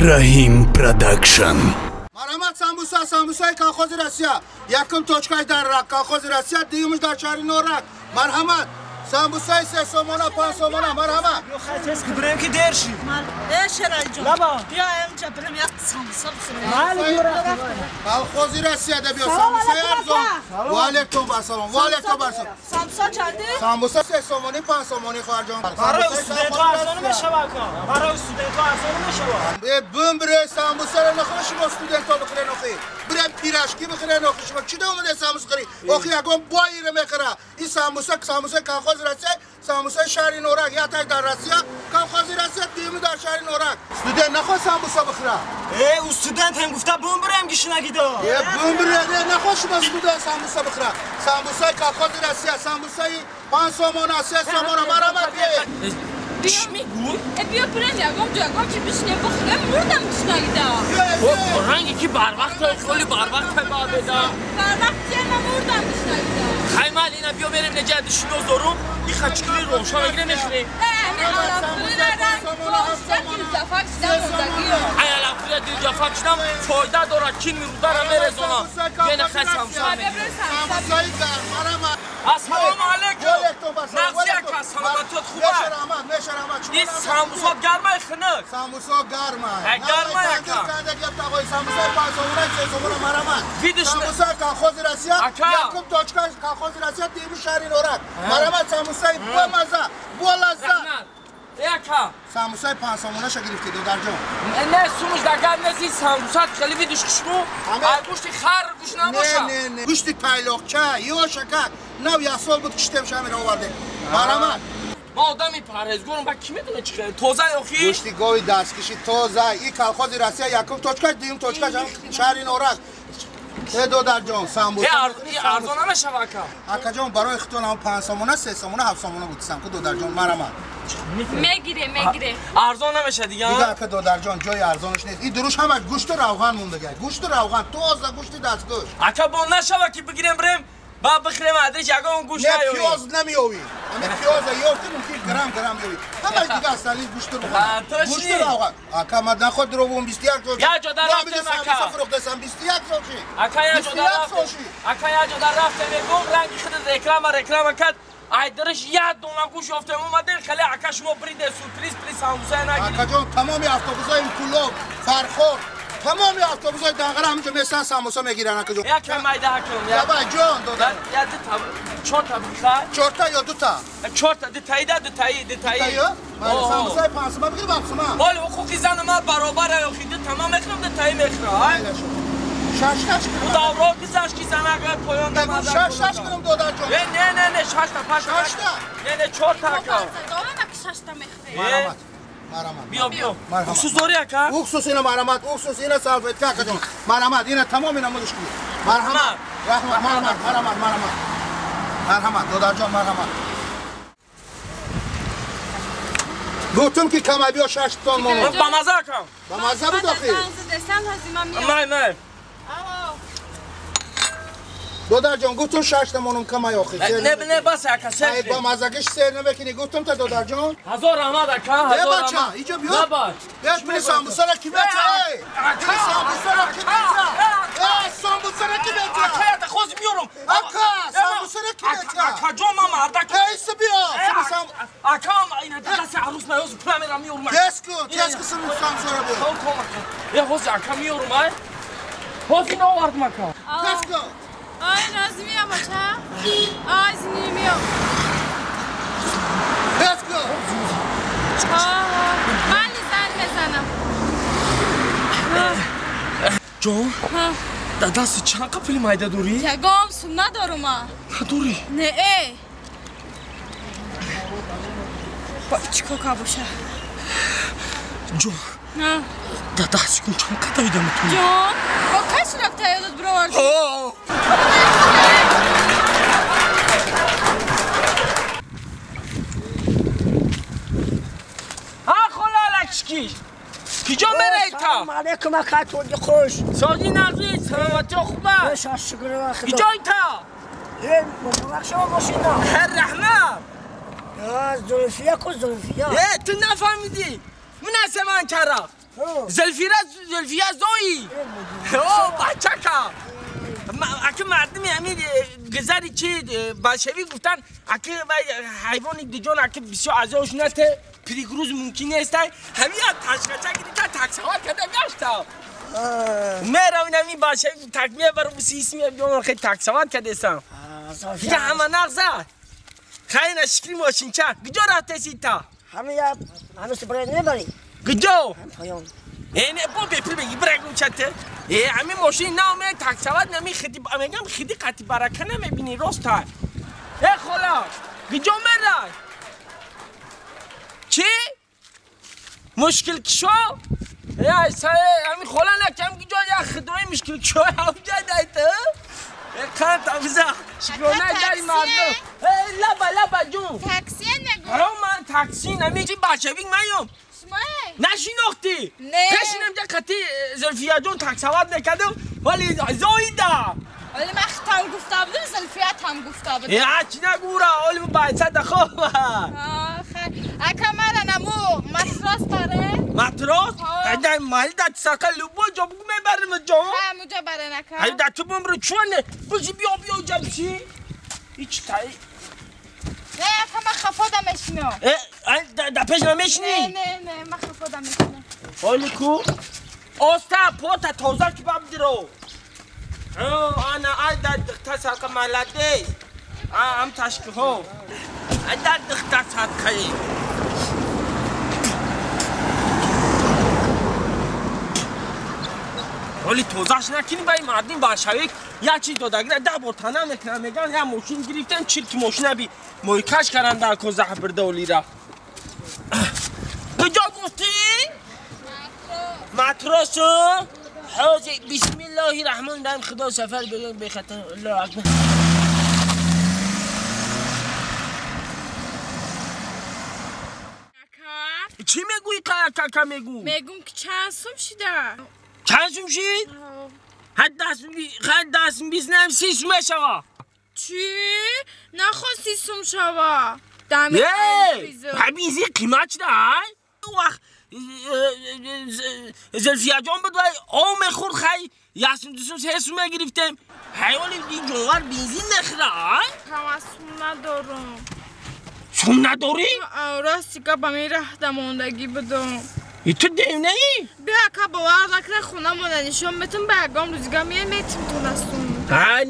Rahim Production. Марҳамат, самбуса, самбусаи колхози Россия. Якум точкаш дар колхози Россия, дуюмаш дар шаҳри Норак. Марҳамат, самбусаи 3 сомона, 5 сомона, марҳамат. Бирем ки дер шид. Э, Шералиҷон. Лаба. Биё инҷа бирем як самбуса бихӯрем. Майли, биё рафтем. Колхози Россия да биё самбусаи арзон. Ва алейкум ассалом. Ва алейкум ассалом. Самбуса чанди? Самбуса 3 сомонӣ, 5 сомонӣ, хоҳарҷон. Барои студентҳо арзон мешавад, ака. Барои студентҳо арзон мешавад. Э, бум бире самбусаро нахӯр, шумо студентҳо бихӯрен охи. Бирем пирожки бихӯрен охи. Шумо чӣ омаде самбуса хӯрӣ? Охи ягон боиро мехӯра. Ин самбуса, самбусаи колхози Россия, самбусаи шаҳри Норак. Якташ дар Россия, колхози Россия, дуюми дар шаҳри Норак. Студент нахоҳ самбуса бихӯра. Э, у студент ҳам гуфта бум бирем гишнагидо. Э, бум бире, не, нахоҳ шумо студент самбуса бихӯра. Самбусаи колхози Россия, самбусаи 5 сомона, 3 сомона, марҳамат биёед. Чӣ мегӯй? Э, биё бирем ягон ҷо, ягон чи бишинем бихӯрем, мурдам гишнагида. Ранги ки барвақт холи барвақт баъдеда. Барвақт чема, мурдам гишнагида. Хай мал ина биё мерем неҷа дишиноз дорум, и хачкили рошан мегирем мехӯрем. Э, ами алафхӯрира ранг бошта дилҷафак шидам мурдагиё. Ай алафхӯрира дилҷафак шидам фоида дорад, кин мирудара мерезонам. Бена хай самбуса мегирем. Самбусаи гарм, марҳамат. Ассалому алайкум. Нағзи ака, саломатиёт хуб аст? Ин самбусот гармай хунук? Самбусо гармай. Ай гармай ака. Самбусаи 5 сомона, 3 сомона, марҳамат. Самбусаи колхози Россия, якум точка колхози Россия, дуюми шаҳри Норак. Марҳамат, самбусаи бомаза, болаззат. Э ака. Самбусаи 5 сомонаша гирифтӣ, додарҷон. Не, сумуш дагар нест, ин самбусат хеле видиш хушбу. Ай гӯшти хар гӯш набоша. Не, не, не. Гӯшти тайлоқча, ёшакак. Нав як сол буд киштем, шамира овардем. Марҳамат. Ма одами парҳезгорам, ба ки медонад чӣ хеле тоза охи? Гӯшти гови дасткиши тоза. И колхози Россия якум точкаш, дуюм точкаш ҳам шаҳри Норак. Э, додарҷон, самбуса. Э, арзон намешава ака. Акаҷон, барои худтон ҳам 5 сомона, 3 сомона, 7 сомона будисам ку, додарҷон, марҳамат. Мегире, мегире. Арзон намеша дига? Дига ака, додарҷон, ҷои арзонаш нест. Ин дуруш ҳамаш гӯшту равған мондага. Гӯшту равған, тоза гӯшти дастгӯшт. Ака, бо нашава ки бигирем бирем, ба бихӯрем адреш ягон гӯшт наёвӣ. Не, пиёз намеёвӣ. Ҳаме пиёза ёфтӣ, мумкин грамм грамм ёвӣ. Ҳамаш дига астали гӯшту равған. Гӯшту равған. Ака, ман наход дурӯғум 21 сол. Я ҷода рафтем ака. Самбуса фурӯхтасам 21 сол ши. Ака, я ҷода рафтем. Ака, я ҷода рафтем, мегӯм ранги худат реклама, реклама кард. Ай дараш як дона гӯш ёфтем, омадем хеле ака шумо бриде сюрприз при самбуса нагиред. Акаҷон, тамоми автобусҳои Кулоб, Фархор, тамоми автобусҳои Данғара ҳаминҷо местан самбуса мегиранд, акаҷон. Якам майда ҳакам. Давай, ҷон додар. Я ду та, чор та бихай. Чор та ё ду та? Чор та, ду таи да, ду таи, ду таи. Ду таи? Майли, самбусаи 5 сома бигир, 7 сома. Ҳоли ҳуқуқи зани ман баробар охи, ду та ман мехӯрам, ду таи мехӯрам. Ай. Шаш-шаш кунам. Давро гузашт ки занак поён да маза. Шаш-шаш кунам, додарҷон. Не, не, не, не, шаш та, паш. Шаш та? Не, не, чор та ака. Дома ки шаш та мехӯрем. Марҳамат. Марҳамат. Биё, биё. Уксус дорӣ ака? Уксус ина, марҳамат, уксус ина, салфетка акаҷон. Марҳамат, ина тамоми намудаш кунед. Марҳамат. Раҳмат, марҳамат, марҳамат, марҳамат. Марҳамат, додарҷон, марҳамат. Гуфтум ки камай биё 6 тон моно. Ба маза акам. Ба маза буд охи. Май, май. Додарҷон, гуфтум 6 та монум камай охи. Не, не, бас ака, сер. Ай ба мазагиш сер намекунӣ, гуфтум та додарҷон. Ҳазор раҳмат ака, ҳазор раҳмат. Э бача, иҷо биё. Биё пули самбусаро ки беча? Пули самбусаро ки беча? Э, самбусаро ки беча? Ака, я хоз миёрум. Ака, самбусаро ки беча? Ака ҷон, ман мардак. Эй, биё. Ака, ина даси арӯс наёз пула мерам миёрум. Тез кун, тез кун самбусаро биё. Ком, ком ака. Э, ҳоз ака миёрум, ай. Ҳоз ина овардум ака. Тез кун. Ай, Назмия, бача. Ай, Зинимия. Let's go. Ман зан мезанам. Ҷон? Да дасти чанд қа пули майда дорӣ? Ягон сум надорум. Надорӣ? Не, э. Ба чӣ кока боша? Ҷон. Да дасти кун чанд қа давида метавонӣ? Ҷон, бо кай суратта ёдат бировардӣ? Ки? Киҷо мераи та? Салом алейкум, ака, тоди хуш. Сози нағзи, саломатиё хуб аст? Шукр Худо. Киҷои та? Э, муборак шумо мошина. Раҳмат. Зулфия ку, Зулфия. Э, ту нафаҳмидӣ. Мунасе ман кара. Зульфия зои. О, бачака. Аки мардуми ҳамин гузари чи болшевик гуфтан, аки вай ҳайвони диҷон аки бисёр азобш нате, перегруз мумкин нестай. Ҳамин як ташкача гирифта таксавар карда гашта. Меравин ҳамин болшевик так мебарам сисми биён хе таксавар кардесам. Дига ҳама нағза. Хайна шикри мошинча. Куҷо рафтеси та? Ҳамин я ҳамин супра небари. Куҷо? Поён. Не, бо бепул беги брагум чате. Ҳамин мошин наомед таксавар нами хиди мегам хиди қати барака намебини роста. Хола, куҷо мерай? Чи? Мушкил кишо? Ҳамин хола накам куҷо як хидои мушкил кишо ҳамҷа дайта? Қанд абза шикрона даи мардум. Лаба лаба ҷун. Такси нагу. Ҳо ман такси нами чи болшевик маём. Нашинохтӣ? Пешинам ҷа қати Зульфияҷон таксават мекардам, вале зоида. Вале ман хитам гуфта будам, Зульфият ҳам гуфта будам. Чӣ нагура, оли байсада хоб. Ака мара наму матрос баре? Матрос? Ай мали да сака любой ҷо бугу мебарим ҷо. Ха, муҷа баре нака. Ай да ту бумру чуне? Бузи биё биё ҷа биши. Ич тай. Не, ака ман хафода мешинам. Да пеш намешинӣ? Не, не, ман хафода мешинам. Оли ку? Оста пота тоза ки бабдиро. Ана ай да духта сака молодец. Ам ташкиҳо. Ай да духта садқаи. Оли тозаш накунӣ ба ин мардим болшевик як чиз додагира 10 бор тана мекунам меган як мошин гирифтем чирки мошина би мойкаш кардан дар ко заҳр бирда олира. Куҷо гуфтӣ? Матрос. Ҳозир бисмиллоҳи раҳмони раҳим худо сафар бигӯ бехатар Аллоҳу акбар. Чӣ мегӯӣ кака мегӯ? Мегӯм ки чанд сум шида? Чанд сум шид? Ҳад даст бизнам 30 сум мешава. Чӣ? Нахоҳ 30 сум шава. Ҳай бензин қимат шуда ай? Вақт Зульфияҷон буд вай об мехӯрд хай 1 сум 2 сум 3 сум мегирифтем. Ҳай оли ин ҷонвар бензин мехӯра ай? Ман сум надорам. Сум надорӣ? Рости гап ба мин раҳда мондагӣ будам. Ту девнаӣ? Биё ака бовар накунӣ хонамона нишон метам ба ягон рӯзига меям метим тона сум.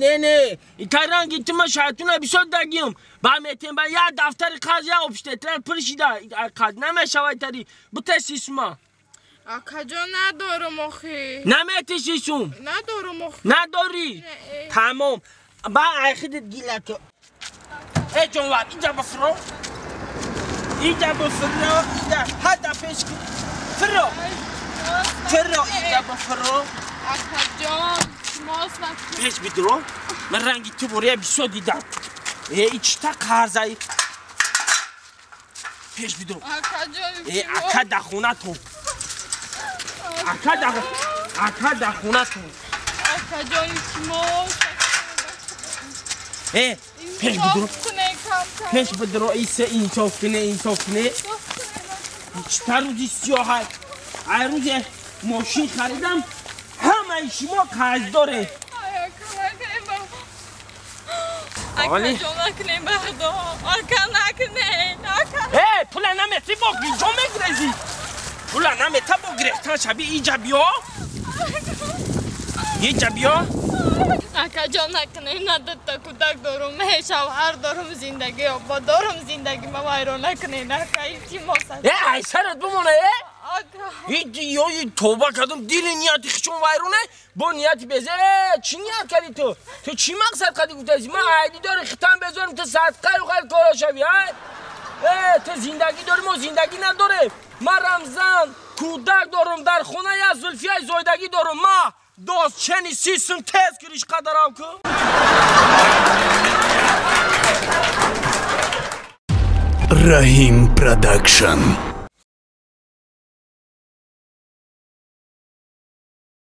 Не не, ита ранги ту ман шайтона бисёр дагиям. Ба метем ба як дафтари қарз як обштетрал пур шида қарз намешава итари. Буте 30 сума. Акаҷон надорам охи. Намети 30 сум? Надорам охи. Надорӣ? Тамом. Ба айхидит гилако. Э ҷонвар, инҷа бифро. Инҷа бифро, инҷа ҳада пеш фро. Фро, инҷа бифро. Акаҷон, шумост пеш бидро. Ман ранги ту бурия бисёр дидам. Ичта қарзай. Пеш бидро. Акаҷон, ака да хонатон. Ака да хонатон. Акаҷон, шумост. Пеш бидро. Пеш бидро, исе инсоф куне, инсоф куне. Чта рӯзи сиёҳ ай рӯзе мошин харидам, ҳамаи шумо қарз доред. Акаҷон накунем ба худо, ака накунем, ака. Пула намети бо ҷо мегирезӣ. Пула намета бо гирехтан шаби иҷа биё. Иҷа биё. Акаҷон накунем, на дута кӯдак дорум, шавҳар дорум, зиндагӣ обод дорум, зиндагӣ ма вайрон накунем, ака илтимос. Ай сарат бимона, ё тоба кардам, дили нияти хичон вайроне, бо нияти безе. Чӣ ният кардӣ ту? Ту чӣ мақсад кардӣ гуфтаси? Ман айди дори хитам безорим, ту садқаю хал кора шавӣ, ай? Ту зиндагӣ дорӣ, мо зиндагӣ надорем. Ман Рамзан кӯдак дорум, дар хона як Зульфияи зоидагӣ дорум. Ма дост чени 30 сум тез кириш қадарам ку. Раҳим Продакшн.